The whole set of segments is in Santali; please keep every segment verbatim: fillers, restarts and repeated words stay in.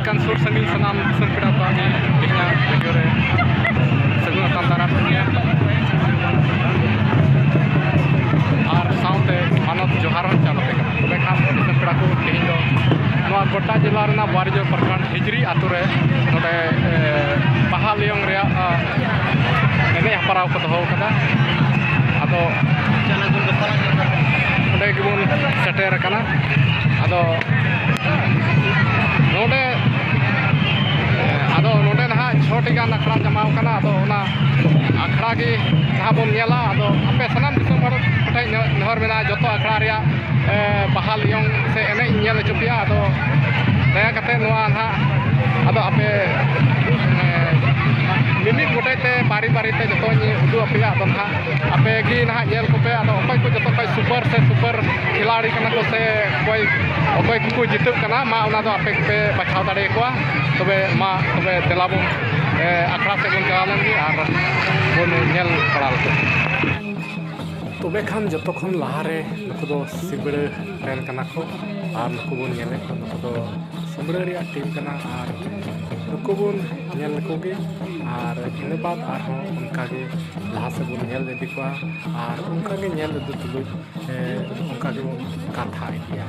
ᱠᱟᱱ ᱥᱩᱨ ᱥᱟᱺᱜᱤᱧ ᱥᱟᱱᱟᱢ ᱫᱤᱥᱚᱢ ᱯᱮᱲᱟ ᱠᱚᱣᱟᱜ ᱜᱮ ᱛᱮᱦᱮᱧᱟᱜ ᱵᱷᱤᱰᱤᱭᱳ ᱨᱮ ᱥᱟᱹᱜᱩᱱ ᱟᱛᱟᱝ ᱫᱟᱨᱟᱢ᱾ ᱟᱨ ᱥᱟᱶᱛᱮ ᱢᱟᱱᱚᱛ ᱡᱚᱦᱟᱨ ᱦᱚᱸ ᱪᱟᱞ ᱟᱯᱮ ᱠᱟᱱᱟ᱾ ᱛᱚᱵᱮ ᱠᱷᱟᱱ ᱫᱤᱥᱚᱢ ᱯᱮᱲᱟ ᱠᱚ, ᱛᱮᱦᱮᱧ ᱫᱚ ᱱᱚᱣᱟ ᱜᱚᱰᱰᱟ ᱡᱮᱞᱟ ᱨᱮᱱᱟᱜ ᱵᱟᱨᱤᱡᱳᱨ ᱯᱨᱚᱠᱷᱚᱸᱰ ᱦᱤᱡᱽᱨᱤ ᱟᱛᱳ ᱨᱮ ᱱᱚᱰᱮ, ᱮ, ᱵᱟᱦᱟ ᱞᱮᱭᱚᱝ ᱨᱮᱭᱟᱜ, ᱟ, ᱮᱱᱮᱡ ᱦᱮᱯᱨᱟᱣ ᱠᱚ ᱫᱚᱦᱚ ᱟᱠᱟᱫᱟ᱾ ᱟᱫᱚ ᱚᱸᱰᱮ ᱜᱮᱵᱚᱱ ᱥᱮᱴᱮᱨ ᱟᱠᱟᱱᱟ᱾ ᱟᱫᱚ ᱱᱚᱰᱮ, ᱟᱫᱚ ᱱᱚᱰᱮ ᱱᱟᱦᱟᱜ ᱪᱷᱚᱴᱤ ᱜᱟᱱ ᱟᱠᱷᱲᱟ ᱡᱚᱢᱟᱣ ᱠᱟᱱᱟ᱾ ᱟᱫᱚ ᱚᱱᱟ ᱟᱠᱷᱲᱟ ᱜᱮ ᱱᱟᱦᱟᱜ ᱵᱚᱱ ᱧᱮᱞᱟ᱾ ᱟᱫᱚ ᱟᱯᱮ ᱥᱟᱱᱟᱢ ᱫᱤᱥᱚᱢ ᱦᱚᱲ ᱠᱚᱴᱷᱮᱱ ᱱᱮᱦᱚᱨ ᱢᱮᱱᱟᱜᱼᱟ, ᱡᱚᱛᱚ ᱟᱠᱷᱲᱟ ᱨᱮᱭᱟᱜ, ᱮ, ᱵᱟᱦᱟ ᱞᱮᱭᱚᱝ ᱥᱮ ᱮᱱᱮᱡ ᱤᱧ ᱧᱮᱞ ᱦᱚᱪᱚ ᱯᱮᱭᱟ᱾ ᱟᱫᱚ ᱫᱟᱭᱟ ᱠᱟᱛᱮ ᱱᱚᱣᱟ ᱱᱟᱦᱟᱜ, ᱟᱫᱚ ᱟᱯᱮ, ᱮ, ᱢᱤᱢᱤᱫ ᱜᱚᱴᱮᱡ ᱛᱮ ᱵᱟᱨᱤ ᱵᱟᱨᱤ ᱛᱮ ᱡᱚᱛᱚᱧ ᱩᱫᱩᱜ ᱟᱯᱮᱭᱟ᱾ ᱟᱫᱚ ᱱᱟᱦᱟᱜ ᱟᱯᱮ ᱜᱮ ᱱᱟᱦᱟᱜ ᱧᱮᱞ ᱠᱚᱯᱮ᱾ ᱟᱫᱚ ᱚᱠᱚᱭ ᱠᱚ ᱡᱚᱛᱚ ᱠᱷᱚᱡ ᱥᱩᱯᱟᱨ ᱥᱮ ᱥᱩᱯᱟᱨ ᱠᱷᱤᱞᱟᱲᱤ ᱠᱟᱱᱟ ᱠᱚ ᱥᱮ ᱚᱠᱚᱭ, ᱚᱠᱚᱭ ᱠᱚᱠᱚ ᱡᱤᱛᱟᱹᱜ ᱠᱟᱱᱟ, ᱢᱟ ᱚᱱᱟ ᱫᱚ ᱟᱯᱮ ᱜᱮᱯᱮ ᱵᱟᱪᱷᱟᱣ ᱫᱟᱲᱮᱭᱟᱠᱚᱣᱟ᱾ ᱛᱚᱵᱮ ᱢᱟ ᱛᱚᱵᱮ ᱫᱮᱞᱟ ᱵᱚᱱ, ᱮ, ᱟᱠᱷᱲᱟ ᱥᱮᱫ ᱵᱚᱱ ᱪᱟᱞᱟᱣ ᱞᱮᱱ ᱜᱮ ᱟᱨ ᱵᱚᱱ ᱧᱮᱞ ᱵᱟᱲᱟ ᱞᱮᱠᱚ᱾ ᱛᱚᱵᱮ ᱠᱷᱟᱱ ᱡᱚᱛᱚ ᱠᱷᱚᱱ ᱞᱟᱦᱟᱨᱮ ᱱᱩᱠᱩ ᱫᱚ ᱥᱤᱵᱲᱟᱹ ᱨᱮᱱ ᱠᱟᱱᱟ ᱠᱚ᱾ ᱟᱨ ᱱᱩᱠᱩ ᱵᱚᱱ ᱧᱮᱞᱮᱫ ᱠᱚᱣᱟ, ᱱᱩᱠᱩ ᱫᱚ ᱥᱤᱵᱲᱟᱹ ᱨᱮᱭᱟᱜ ᱴᱤᱢ ᱠᱟᱱᱟ᱾ ᱟᱨ ᱱᱩᱠᱩ ᱵᱚᱱ ᱧᱮᱞ ᱞᱮᱠᱚ ᱜᱮ᱾ ᱟᱨ ᱤᱱᱟᱹ ᱵᱟᱫ ᱟᱨᱦᱚᱸ ᱚᱱᱠᱟ ᱜᱮ ᱞᱟᱦᱟ ᱥᱮᱫ ᱵᱚᱱ ᱧᱮᱞ ᱤᱫᱤ ᱠᱚᱣᱟ᱾ ᱟᱨ ᱚᱱᱠᱟ ᱜᱮ ᱧᱮᱞ ᱤᱫᱤ ᱛᱩᱞᱩᱡ, ᱮ, ᱚᱱᱠᱟ ᱜᱮᱵᱚᱱ ᱠᱟᱛᱷᱟ ᱤᱫᱤᱭᱟ᱾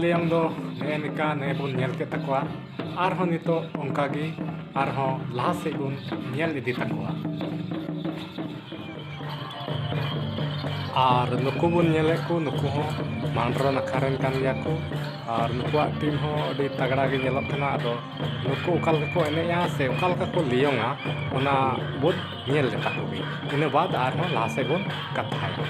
ᱞᱮᱭᱚᱝ ᱫᱚ ᱱᱮᱜᱼᱮ ᱱᱤᱝᱠᱟ ᱱᱮᱜᱼᱮ ᱵᱚᱱ ᱧᱮᱞ ᱠᱮᱫ ᱛᱟᱠᱚᱣᱟ᱾ ᱟᱨᱦᱚᱸ ᱱᱤᱛᱚᱜ ᱚᱱᱠᱟ ᱜᱮ ᱟᱨᱦᱚᱸ ᱞᱟᱦᱟ ᱥᱮᱫ ᱵᱚᱱ ᱧᱮᱞ ᱤᱫᱤ ᱛᱟᱠᱚᱣᱟ᱾ ᱟᱨ ᱱᱩᱠᱩ ᱵᱚᱱ ᱧᱮᱞᱮᱫ ᱠᱚ, ᱱᱩᱠᱩ ᱦᱚᱸ ᱢᱟᱱᱰᱨᱚ ᱱᱟᱠᱷᱟ ᱨᱮᱱ ᱠᱟᱱ ᱜᱮᱭᱟ ᱠᱚ᱾ ᱟᱨ ᱱᱩᱠᱩᱣᱟᱜ ᱴᱤᱢ ᱦᱚᱸ ᱟᱹᱰᱤ ᱛᱟᱜᱲᱟ ᱜᱮ ᱧᱮᱞᱚᱜ ᱠᱟᱱᱟ᱾ ᱟᱫᱚ ᱱᱩᱠᱩ ᱚᱠᱟ ᱞᱮᱠᱟ ᱠᱚ ᱮᱱᱮᱡᱼᱟ ᱥᱮ ᱚᱠᱟ ᱞᱮᱠᱟ ᱠᱚ ᱞᱮᱭᱚᱝᱟ, ᱚᱱᱟ ᱵᱚᱱ ᱧᱮᱞ ᱞᱮᱛᱟ ᱠᱚᱜᱮ᱾ ᱤᱱᱟᱹ ᱵᱟᱫᱽ ᱟᱨᱦᱚᱸ ᱞᱟᱦᱟ ᱥᱮᱫ ᱵᱚᱱ ᱠᱟᱛᱷᱟᱭᱟ᱾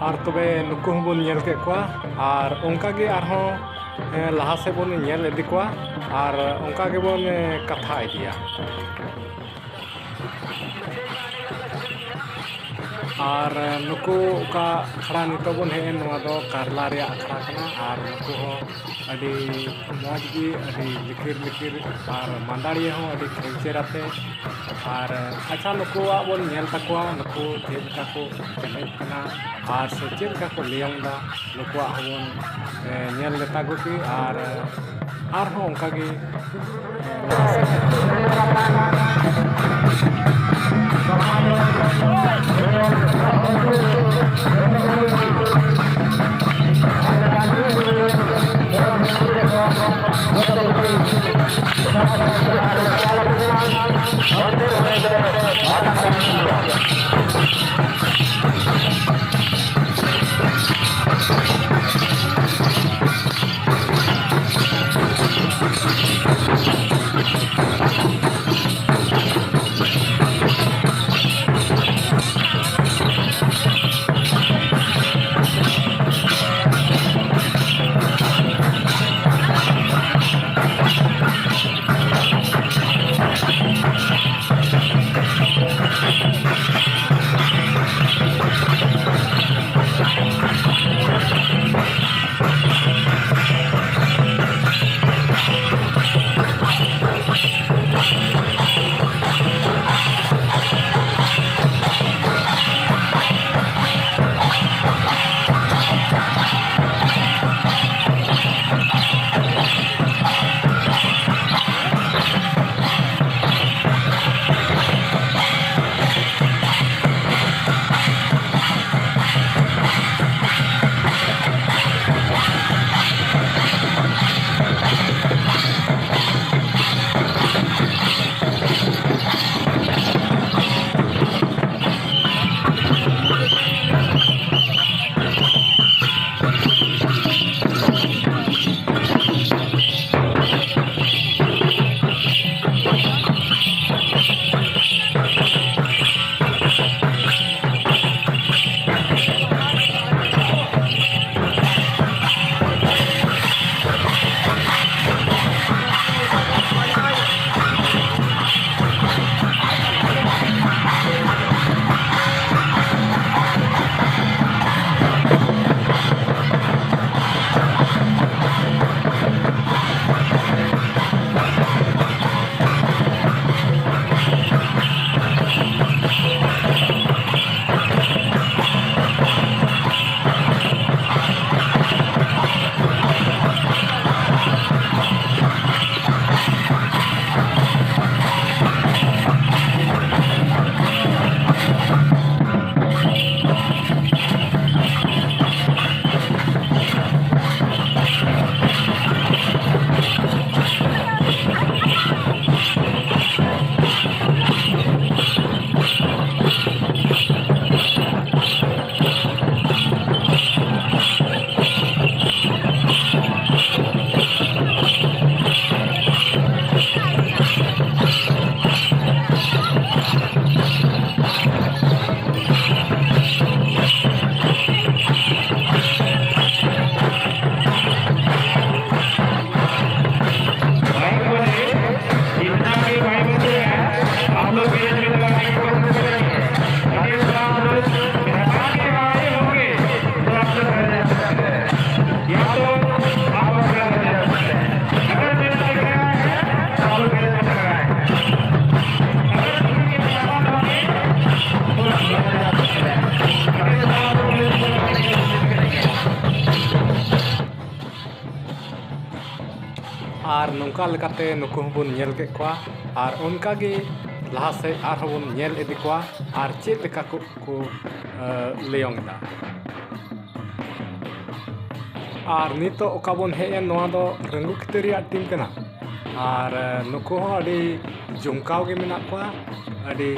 ᱟᱨ ᱛᱚᱵᱮ ᱱᱩᱠᱩ ᱦᱚᱸᱵᱚᱱ ᱧᱮᱞ ᱠᱮᱫ ᱠᱚᱣᱟ, ᱟᱨ ᱚᱱᱠᱟ ᱜᱮ ᱟᱨᱦᱚᱸ, ᱮ, ᱞᱟᱦᱟ ᱥᱮᱫ ᱵᱚᱱ ᱧᱮᱞ ᱤᱫᱤ ᱠᱚᱣᱟ, ᱟᱨ ᱚᱱᱠᱟ ᱜᱮᱵᱚᱱ, ᱮ, ᱠᱟᱛᱷᱟ ᱤᱫᱤᱭᱟ᱾ ᱟᱨ ᱱᱩᱠᱩ ᱚᱠᱟ ᱟᱠᱷᱲᱟ ᱱᱤᱛᱚᱜ ᱵᱚᱱ ᱦᱮᱡ ᱮᱱ, ᱱᱚᱣᱟ ᱫᱚ ᱠᱟᱨᱞᱟ ᱨᱮᱭᱟᱜ ᱟᱠᱷᱲᱟ ᱠᱟᱱᱟ᱾ ᱟᱨ ᱱᱩᱠᱩ ᱦᱚᱸ ᱟᱹᱰᱤ ᱢᱚᱡᱽ ᱜᱮ, ᱟᱹᱰᱤ ᱞᱤᱠᱤᱨ ᱞᱤᱠᱤᱨ, ᱟᱨ ᱢᱟᱸᱫᱟᱲᱤᱭᱟᱹ ᱦᱚᱸ ᱟᱹᱰᱤ ᱠᱷᱮᱞᱪᱮᱨ ᱟᱛᱮ᱾ ᱟᱨ ᱟᱪᱪᱷᱟ, ᱱᱩᱠᱩᱣᱟᱜ ᱵᱚᱱ ᱧᱮᱞ ᱛᱟᱠᱚᱣᱟ, ᱱᱩᱠᱩ ᱪᱮᱫ ᱞᱮᱠᱟ ᱠᱚ ᱮᱱᱮᱡ ᱠᱟᱱᱟ ᱟᱨ ᱥᱮ ᱪᱮᱫ ᱞᱮᱠᱟ ᱠᱚ ᱞᱟᱹᱭᱟᱝ ᱮᱫᱟ, ᱱᱩᱠᱩᱣᱟᱜ ᱦᱚᱸᱵᱚᱱ, ᱮ, ᱧᱮᱞ ᱞᱮᱛᱟ ᱠᱚᱜᱮ᱾ ᱟᱨ ᱟᱨᱦᱚᱸ ᱚᱱᱠᱟ ᱜᱮ, ᱮ, ᱞᱟᱦᱟ ᱥᱮᱫ᱾ ᱞᱮᱠᱟᱛᱮ ᱱᱩᱠᱩ ᱦᱚᱸᱵᱚᱱ ᱧᱮᱞ ᱠᱮᱫ ᱠᱚᱣᱟ, ᱟᱨ ᱚᱱᱠᱟᱜᱮ ᱞᱟᱦᱟ ᱥᱮᱫ ᱟᱨᱦᱚᱸ ᱵᱚᱱ ᱧᱮᱞ ᱤᱫᱤ ᱠᱚᱣᱟ ᱟᱨ ᱪᱮᱫ ᱞᱮᱠᱟ ᱠᱚ, ᱠᱚ, ᱮ, ᱞᱟᱹᱭᱚᱝ ᱮᱫᱟ᱾ ᱟᱨ ᱱᱤᱛᱚᱜ ᱚᱠᱟ ᱵᱚᱱ ᱦᱮᱡ ᱮᱱ, ᱱᱚᱣᱟ ᱫᱚ ᱨᱟᱹᱝᱜᱩ ᱠᱷᱤᱛᱟᱹ ᱨᱮᱭᱟᱜ ᱴᱤᱢ ᱠᱟᱱᱟ᱾ ᱟᱨ, ᱮ, ᱱᱩᱠᱩ ᱦᱚᱸ ᱟᱹᱰᱤ ᱡᱚᱢᱠᱟᱣ ᱜᱮ ᱢᱮᱱᱟᱜ ᱠᱚᱣᱟ, ᱟᱹᱰᱤ,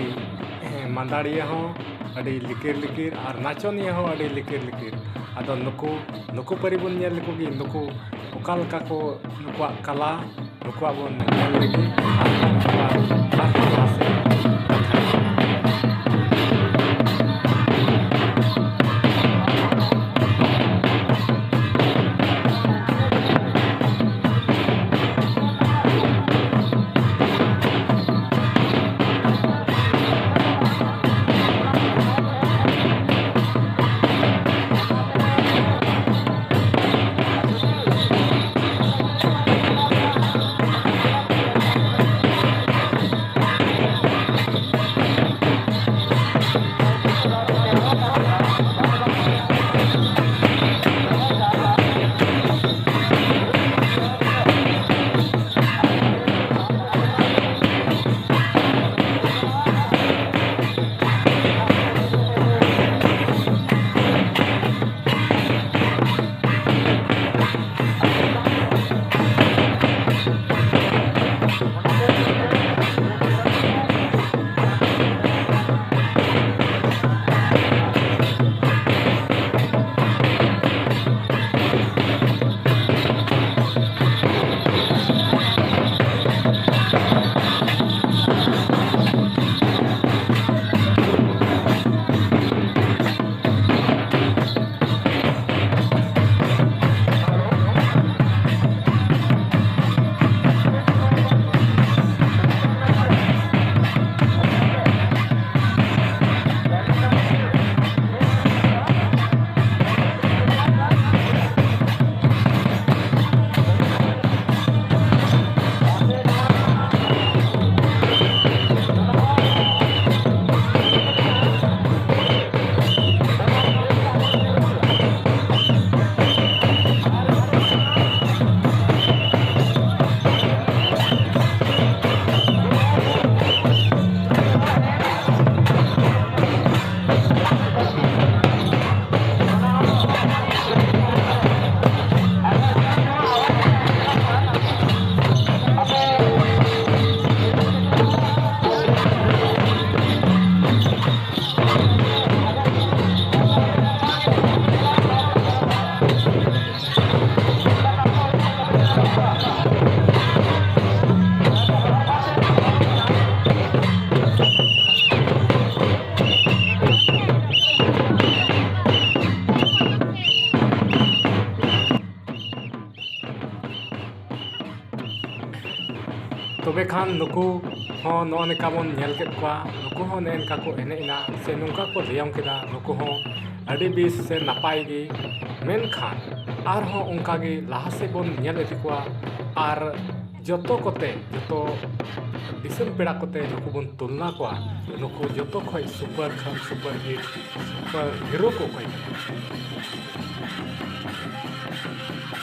ᱮ, ᱢᱟᱸᱫᱟᱲᱤᱭᱟᱹ ᱦᱚᱸ ᱟᱹᱰᱤ ᱞᱤᱠᱤᱨ ᱞᱤᱠᱤᱨ ᱟᱨ ᱱᱟᱪᱚᱱᱤᱭᱟᱹ ᱦᱚᱸ ᱟᱹᱰᱤ ᱞᱤᱠᱤᱨ ᱞᱤᱠᱤᱨ᱾ ᱟᱫᱚ ᱱᱩᱠᱩ, ᱱᱩᱠᱩ ᱯᱟᱹᱨᱤ ᱵᱚᱱ ᱧᱮᱞ ᱞᱮᱠᱚ ᱜᱮ, ᱱᱩᱠᱩ ᱚᱠᱟ ᱞᱮᱠᱟ ᱠᱚ, ᱱᱩᱠᱩᱣᱟᱜ ᱠᱟᱞᱟ, ᱱᱩᱠᱩᱣᱟᱜ ᱵᱚᱱ ᱧᱮᱞ ᱞᱮᱜᱮ ᱟᱨ ᱱᱩᱠᱩᱣᱟᱜ ᱟᱨ ᱞᱟᱦᱟ ᱥᱮᱫ᱾ ᱱᱩᱠᱩ ᱦᱚᱸ ᱱᱚᱜᱼᱚ ᱱᱚᱝᱠᱟ ᱵᱚᱱ ᱧᱮᱞ ᱠᱮᱫ ᱠᱚᱣᱟ, ᱱᱩᱠᱩ ᱦᱚᱸ ᱱᱮᱜᱼᱮ ᱱᱚᱝᱠᱟ ᱠᱚ ᱮᱱᱮᱡ ᱮᱱᱟ ᱥᱮ ᱱᱚᱝᱠᱟ ᱠᱚ ᱞᱟᱹᱭᱟᱢ ᱠᱮᱫᱟ, ᱱᱩᱠᱩ ᱦᱚᱸ ᱟᱹᱰᱤ ᱵᱮᱥ ᱥᱮ ᱱᱟᱯᱟᱭ ᱜᱮ᱾ ᱢᱮᱱᱠᱷᱟᱱ ᱟᱨᱦᱚᱸ ᱚᱱᱠᱟ ᱜᱮ ᱞᱟᱦᱟ ᱥᱮᱫ ᱵᱚᱱ ᱧᱮᱞ ᱤᱫᱤ ᱠᱚᱣᱟ ᱟᱨ ᱡᱚᱛᱚ ᱠᱚᱛᱮ, ᱡᱚᱛᱚ ᱫᱤᱥᱚᱢ ᱯᱮᱲᱟ ᱠᱚᱛᱮ ᱱᱩᱠᱩ ᱵᱚᱱ ᱛᱩᱞᱱᱟ ᱠᱚᱣᱟ, ᱱᱩᱠᱩ ᱡᱚᱛᱚ ᱠᱷᱚᱱ ᱥᱩᱯᱟᱨ ᱠᱷᱟᱱ ᱥᱩᱯᱟᱨ ᱦᱤᱴ ᱥᱩᱯᱟᱨ ᱦᱤᱨᱳ ᱠᱚ ᱚᱠᱚᱭ ᱠᱟᱱᱟ᱾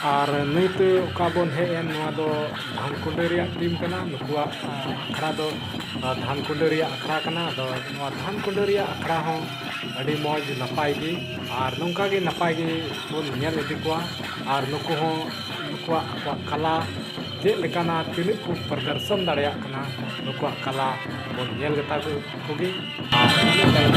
ᱟᱨ ᱱᱤᱛ ᱚᱠᱟ ᱵᱚᱱ ᱦᱮᱡ ᱮᱱ, ᱱᱚᱣᱟ ᱫᱚ ᱫᱷᱟᱱᱠᱩᱸᱰᱟᱹ ᱨᱮᱭᱟᱜ ᱴᱤᱢ ᱠᱟᱱᱟ᱾ ᱱᱩᱠᱩᱣᱟᱜ, ᱟ, ᱟᱠᱷᱲᱟ ᱫᱚ, ᱟ, ᱫᱷᱟᱱᱠᱩᱸᱰᱟᱹ ᱨᱮᱭᱟᱜ ᱟᱠᱷᱲᱟ ᱠᱟᱱᱟ᱾ ᱟᱫᱚ ᱱᱚᱣᱟ ᱫᱷᱟᱱᱠᱩᱸᱰᱟᱹ ᱨᱮᱭᱟᱜ ᱟᱠᱷᱲᱟ ᱦᱚᱸ ᱟᱹᱰᱤ ᱢᱚᱡᱽ, ᱱᱟᱯᱟᱭ ᱜᱮ, ᱟᱨ ᱱᱚᱝᱠᱟ ᱜᱮ ᱱᱟᱯᱟᱭ ᱜᱮ ᱵᱚᱱ ᱧᱮᱞ ᱤᱫᱤ ᱠᱚᱣᱟ᱾ ᱟᱨ ᱱᱩᱠᱩ ᱦᱚᱸ ᱱᱩᱠᱩᱣᱟᱜ, ᱟᱠᱚᱣᱟᱜ ᱠᱟᱞᱟ ᱪᱮᱫ ᱞᱮᱠᱟᱱᱟ, ᱛᱤᱱᱟᱹᱜ ᱠᱚ ᱯᱨᱚᱫᱚᱨᱥᱚᱱ ᱫᱟᱲᱮᱭᱟᱜ ᱠᱟᱱᱟ, ᱱᱩᱠᱩᱣᱟᱜ ᱠᱟᱞᱟ ᱵᱚᱱ ᱧᱮᱞ ᱜᱮᱛᱟ ᱠᱚ ᱠᱚᱜᱮ᱾ ᱟᱨ ᱤᱱᱟᱹ ᱛᱟᱭᱚᱢ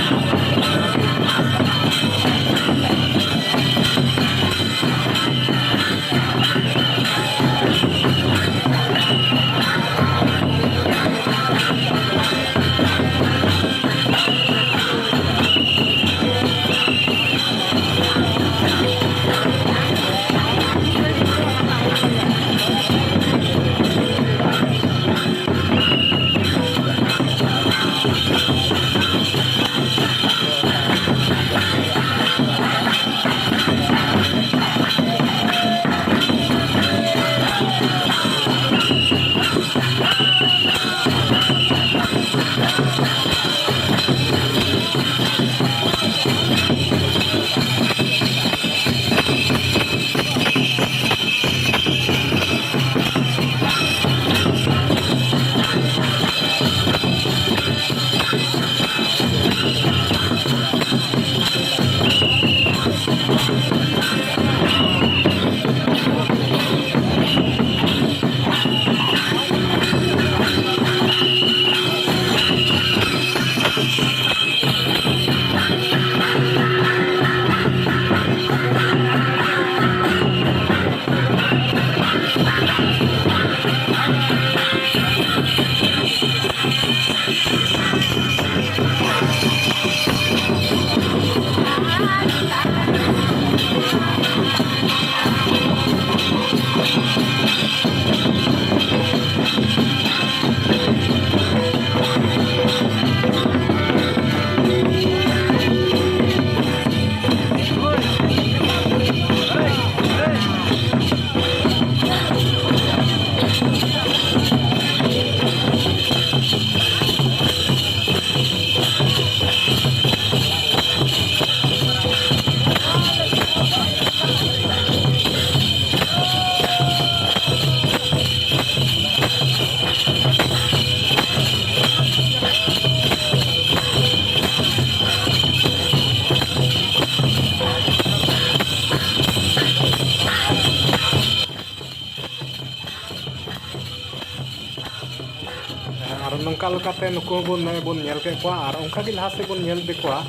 ᱠᱟᱛᱮ ᱱᱩᱠᱩ ᱦᱚᱸᱵᱚᱱ, ᱱᱚᱜᱼᱚᱭ ᱵᱚᱱ ᱧᱮᱞ ᱠᱮᱫ ᱠᱚᱣᱟ ᱟᱨ ᱚᱱᱠᱟ ᱜᱮ ᱞᱟᱦᱟ ᱥᱮᱫ ᱵᱚᱱ ᱧᱮᱞ ᱤᱫᱤ ᱠᱚᱣᱟ᱾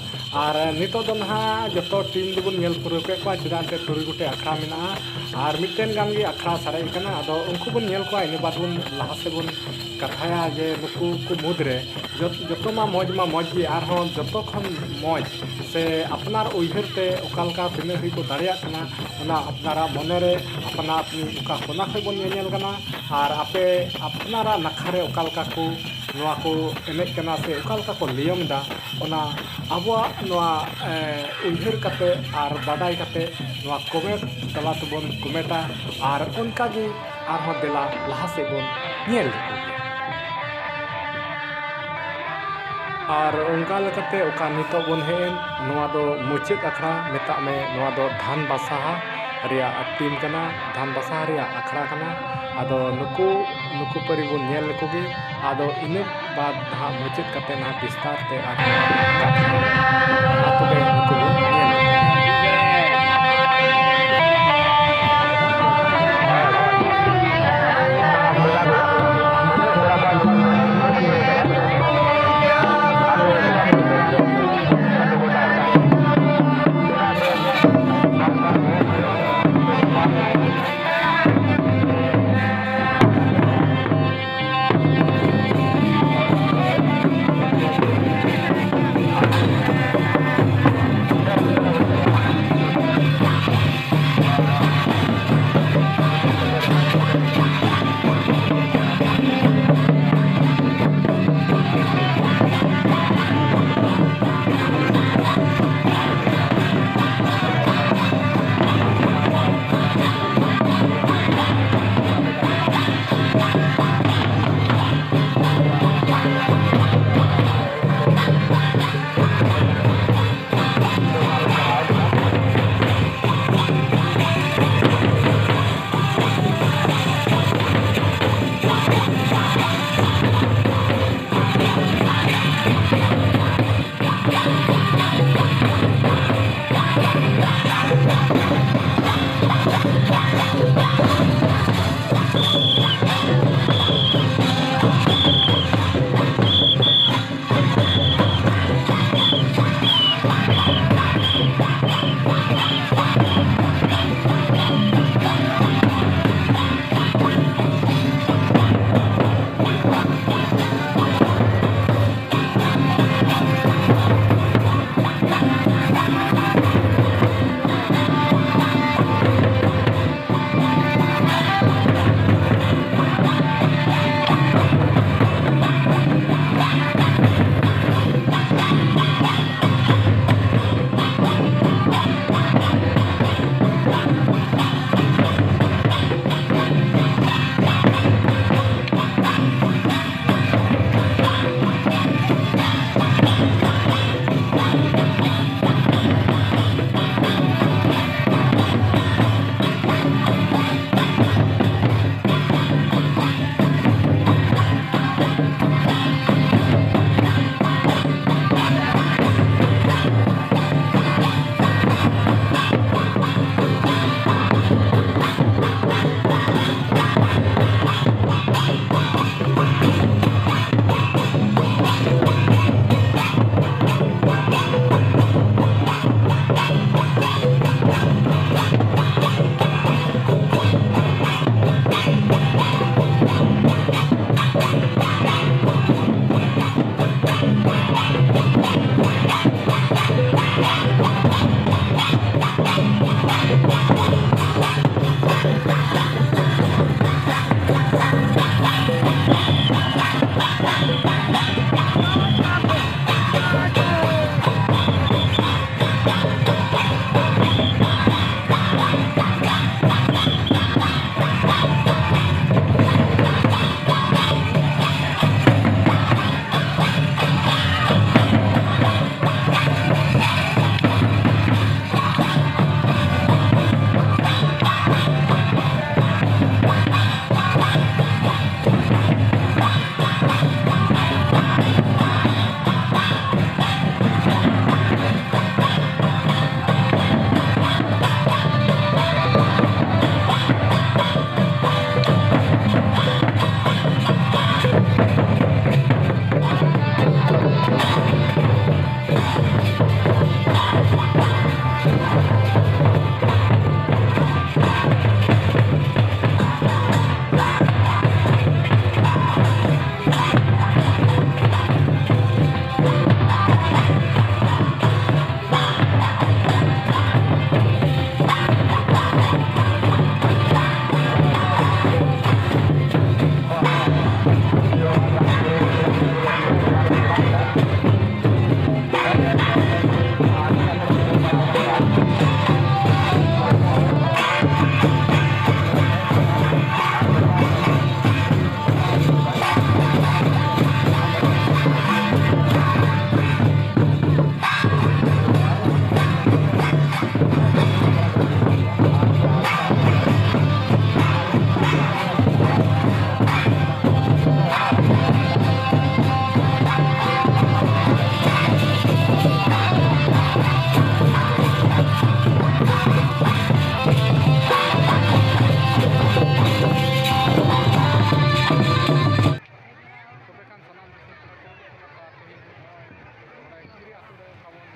ᱟᱨ ᱱᱤᱛᱚᱜ ᱫᱚ ᱱᱟᱦᱟᱜ ᱡᱚᱛᱚ ᱴᱤᱢ ᱫᱚᱵᱚᱱ ᱧᱮᱞ ᱯᱩᱨᱟᱹᱣ ᱠᱮᱫ ᱠᱚᱣᱟ, ᱪᱮᱫᱟᱜ ᱮᱱᱛᱮᱫ ᱛᱩᱨᱩᱭ ᱜᱚᱴᱮᱡ ᱟᱠᱷᱲᱟ ᱢᱮᱱᱟᱜᱼᱟ ᱟᱨ ᱢᱤᱫᱴᱮᱱ ᱜᱟᱱ ᱜᱮ ᱟᱠᱷᱲᱟ ᱥᱟᱨᱮᱡ ᱟᱠᱟᱱᱟ᱾ ᱟᱫᱚ ᱩᱱᱠᱩ ᱵᱚᱱ ᱧᱮᱞ ᱠᱚᱣᱟ, ᱤᱱᱟᱹ ᱵᱟᱫᱽ ᱵᱚᱱ ᱞᱟᱦᱟ ᱥᱮᱫ ᱵᱚᱱ ᱠᱟᱛᱷᱟᱭᱟ ᱡᱮ ᱱᱩᱠᱩ ᱠᱚ ᱢᱩᱫᱽᱨᱮ ᱡᱚᱛ-, ᱡᱚᱛᱚ ᱢᱟ ᱢᱚᱡᱽ ᱢᱟ ᱢᱚᱡᱽ ᱜᱮ, ᱟᱨᱦᱚᱸ ᱡᱚᱛᱚ ᱠᱷᱚᱱ ᱢᱚᱡᱽ ᱥᱮ ᱟᱯᱱᱟᱨ ᱩᱭᱦᱟᱹᱨ ᱛᱮ ᱚᱠᱟ ᱞᱮᱠᱟ ᱛᱤᱱᱟᱹᱜ ᱦᱟᱹᱵᱤᱡ ᱠᱚ ᱫᱟᱲᱮᱭᱟᱜ ᱠᱟᱱᱟ, ᱚᱱᱟ ᱟᱯᱱᱟᱨᱟᱜ ᱢᱚᱱᱮ ᱨᱮ ᱟᱯᱱᱟ ᱟᱯᱱᱤ ᱚᱠᱟ ᱠᱚᱱᱟ ᱠᱷᱚᱱ ᱵᱚᱱ ᱧᱮᱧᱮᱞ ᱠᱟᱱᱟ ᱟᱨ ᱟᱯᱮ ᱟᱯᱱᱟᱨᱟᱜ ᱱᱟᱠᱷᱟ ᱨᱮ ᱚᱠᱟ ᱞᱮᱠᱟ ᱠᱚ ᱱᱚᱣᱟ ᱠᱚ ᱮᱱᱮᱡ ᱠᱟᱱᱟ ᱥᱮ ᱚᱠᱟ ᱞᱮᱠᱟ ᱠᱚ ᱞᱟᱹᱭᱚᱢ ᱮᱫᱟ, ᱚᱱᱟ ᱟᱵᱚᱣᱟᱜ ᱱᱚᱣᱟ, ᱮ, ᱩᱭᱦᱟᱹᱨ ᱠᱟᱛᱮ ᱟᱨ ᱵᱟᱰᱟᱭ ᱠᱟᱛᱮ ᱱᱚᱣᱟ ᱠᱚᱢᱮᱱᱴ ᱛᱟᱞᱟ ᱛᱮᱵᱚᱱ ᱠᱚᱢᱮᱱᱴᱟ᱾ ᱟᱨ ᱚᱱᱠᱟ ᱜᱮ ᱟᱨᱦᱚᱸ ᱫᱮᱞᱟ ᱞᱟᱦᱟ ᱥᱮᱫ ᱵᱚᱱ ᱧᱮᱞ ᱞᱮᱠᱚ ᱜᱮ᱾ ᱟᱨ ᱚᱱᱠᱟ ᱞᱮᱠᱟᱛᱮ ᱚᱠᱟ ᱱᱤᱛᱚᱜ ᱵᱚᱱ ᱦᱮᱡ ᱮᱱ, ᱱᱚᱣᱟ ᱫᱚ ᱢᱩᱪᱟᱹᱫ ᱟᱠᱷᱲᱟ ᱢᱮᱛᱟᱜ ᱢᱮ, ᱱᱚᱣᱟ ᱫᱚ ᱫᱷᱟᱱ ᱵᱟᱥᱟᱦᱟ ᱨᱮᱭᱟᱜ ᱴᱤᱢ ᱠᱟᱱᱟ, ᱫᱷᱟᱱ ᱵᱟᱥᱟᱦᱟ ᱨᱮᱭᱟᱜ ᱟᱠᱷᱲᱟ ᱠᱟᱱᱟ᱾ ᱟᱫᱚ ᱱᱩᱠᱩ, ᱱᱩᱠᱩ ᱯᱟᱹᱨᱤ ᱵᱚᱱ ᱧᱮᱞ ᱞᱮᱠᱚ ᱜᱮ᱾ ᱟᱫᱚ ᱤᱱᱟᱹ ᱵᱟᱫᱽ ᱱᱟᱦᱟᱜ ᱢᱩᱪᱟᱹᱫ ᱠᱟᱛᱮ ᱱᱟᱦᱟᱜ ᱵᱤᱥᱛᱟᱨ ᱛᱮ ᱟᱨᱦᱚᱸ ᱠᱟᱛᱷᱟ᱾ ᱢᱟ ᱛᱚᱵᱮ ᱱᱩᱠᱩ ᱵᱚᱱ ᱧᱮᱞ ᱞᱮᱠᱚ ᱜᱮ᱾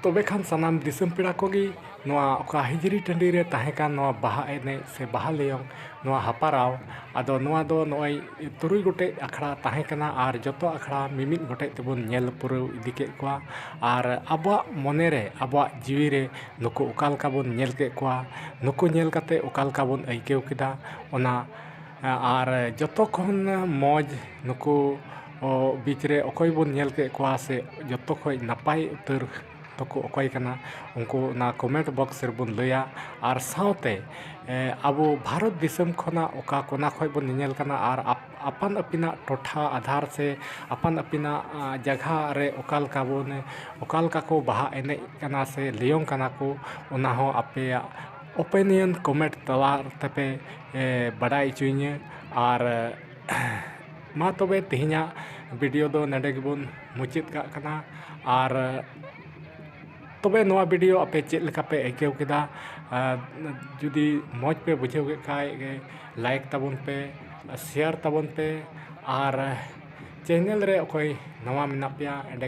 ᱛᱚᱵᱮ ᱠᱷᱟᱱ ᱥᱟᱱᱟᱢ ᱫᱤᱥᱚᱢ ᱯᱮᱲᱟ ᱠᱚᱜᱮ ᱱᱚᱣᱟ ᱚᱠᱟ ᱦᱤᱡᱽᱨᱤ ᱴᱟᱺᱰᱤ ᱨᱮ ᱛᱟᱦᱮᱸ ᱠᱟᱱ ᱱᱚᱣᱟ ᱵᱟᱦᱟ ᱮᱱᱮᱡ ᱥᱮ ᱵᱟᱦᱟ ᱞᱮᱭᱚᱝ, ᱱᱚᱣᱟ ᱦᱟᱯᱟᱨᱟᱣ, ᱟᱫᱚ ᱱᱚᱣᱟ ᱫᱚ ᱱᱚᱜᱼᱚᱭ ᱛᱩᱨᱩᱭ ᱜᱚᱴᱮᱡ ᱟᱠᱷᱲᱟ ᱛᱟᱦᱮᱸ ᱠᱟᱱᱟ ᱟᱨ ᱡᱚᱛᱚ ᱟᱠᱷᱲᱟ ᱢᱤᱢᱤᱫ ᱜᱚᱴᱮᱡ ᱛᱮᱵᱚᱱ ᱧᱮᱞ ᱯᱩᱨᱟᱹᱣ ᱤᱫᱤ ᱠᱮᱫ ᱠᱚᱣᱟ᱾ ᱟᱨ ᱟᱵᱚᱣᱟᱜ ᱢᱚᱱᱮ ᱨᱮ, ᱟᱵᱚᱣᱟᱜ ᱡᱤᱣᱤ ᱨᱮ ᱱᱩᱠᱩ ᱚᱠᱟ ᱞᱮᱠᱟ ᱵᱚᱱ ᱧᱮᱞ ᱠᱮᱫ ᱠᱚᱣᱟ, ᱱᱩᱠᱩ ᱧᱮᱞ ᱠᱟᱛᱮ ᱚᱠᱟ ᱞᱮᱠᱟ ᱵᱚᱱ ᱟᱹᱭᱠᱟᱹᱣ ᱠᱮᱫᱟ, ᱚᱱᱟ ᱟᱨ ᱡᱚᱛᱚ ᱠᱷᱚᱱ ᱢᱚᱡᱽ ᱱᱩᱠᱩ ᱵᱤᱪ ᱨᱮ ᱚᱠᱚᱭ ᱵᱚᱱ ᱧᱮᱞ ᱠᱮᱫ ᱠᱚᱣᱟ ᱥᱮ ᱡᱚᱛᱚ ᱠᱷᱚᱱ ᱱᱟᱯᱟᱭ ᱩᱛᱟᱹᱨ ᱫᱚᱠᱚ ᱚᱠᱚᱭ ᱠᱟᱱᱟ, ᱩᱱᱠᱩ ᱚᱱᱟ ᱠᱚᱢᱮᱱᱴ ᱵᱚᱠᱥ ᱨᱮᱵᱚᱱ ᱞᱟᱹᱭᱟ᱾ ᱟᱨ ᱥᱟᱶᱛᱮ ᱟᱵᱚ ᱵᱷᱟᱨᱚᱛ ᱫᱤᱥᱚᱢ ᱠᱷᱚᱱᱟᱜ ᱚᱠᱟ ᱠᱚᱱᱟ ᱠᱷᱚᱱ ᱵᱚᱱ ᱧᱮᱧᱮᱞ ᱠᱟᱱᱟ ᱟᱨ ᱟᱯ- ᱟᱯᱟᱱ ᱟᱹᱯᱤᱱᱟᱜ ᱴᱚᱴᱷᱟ ᱟᱫᱷᱟᱨ ᱥᱮ ᱟᱯᱟᱱ ᱟᱹᱯᱤᱱᱟᱜ ᱡᱟᱭᱜᱟ ᱨᱮ ᱚᱠᱟ ᱞᱮᱠᱟ ᱵᱚᱱ, ᱚᱠᱟ ᱞᱮᱠᱟ ᱠᱚ ᱵᱟᱦᱟ ᱮᱱᱮᱡ ᱠᱟᱱᱟ ᱥᱮ ᱞᱮᱭᱚᱝ ᱠᱟᱱᱟ ᱠᱚ, ᱚᱱᱟ ᱦᱚᱸ ᱟᱯᱮᱭᱟᱜ ᱚᱯᱤᱱᱤᱭᱚᱱ ᱠᱚᱢᱮᱱᱴ ᱛᱟᱞᱟ ᱛᱮᱯᱮ ᱵᱟᱰᱟᱭ ᱦᱚᱪᱚᱧᱟ᱾ ᱟᱨ ᱢᱟ ᱛᱚᱵᱮ ᱛᱮᱦᱮᱧᱟᱜ ᱵᱷᱤᱰᱤᱭᱳ ᱫᱚ ᱱᱚᱰᱮ ᱜᱮᱵᱚᱱ ᱢᱩᱪᱟᱹᱫ ᱠᱟᱜ ᱠᱟᱱᱟ᱾ ᱟᱨ ᱛᱚᱵᱮ ᱱᱚᱣᱟ ᱵᱷᱤᱰᱤᱭᱳ ᱟᱯᱮ ᱪᱮᱫ ᱞᱮᱠᱟ ᱯᱮ ᱟᱹᱭᱠᱟᱹᱣ ᱠᱮᱫᱟ? ᱡᱩᱫᱤ ᱢᱚᱡᱽ ᱯᱮ ᱵᱩᱡᱷᱟᱹᱣ ᱠᱮᱫ ᱠᱷᱟᱡ ᱞᱟᱭᱤᱠ ᱛᱟᱵᱚᱱ ᱯᱮ, ᱥᱮᱭᱟᱨ ᱛᱟᱵᱚᱱ ᱯᱮ, ᱟᱨ ᱪᱮᱱᱮᱞ ᱨᱮ ᱚᱠᱚᱭ ᱱᱟᱣᱟ ᱢᱮᱱᱟᱜ ᱯᱮᱭᱟ ᱮᱸᱰᱮ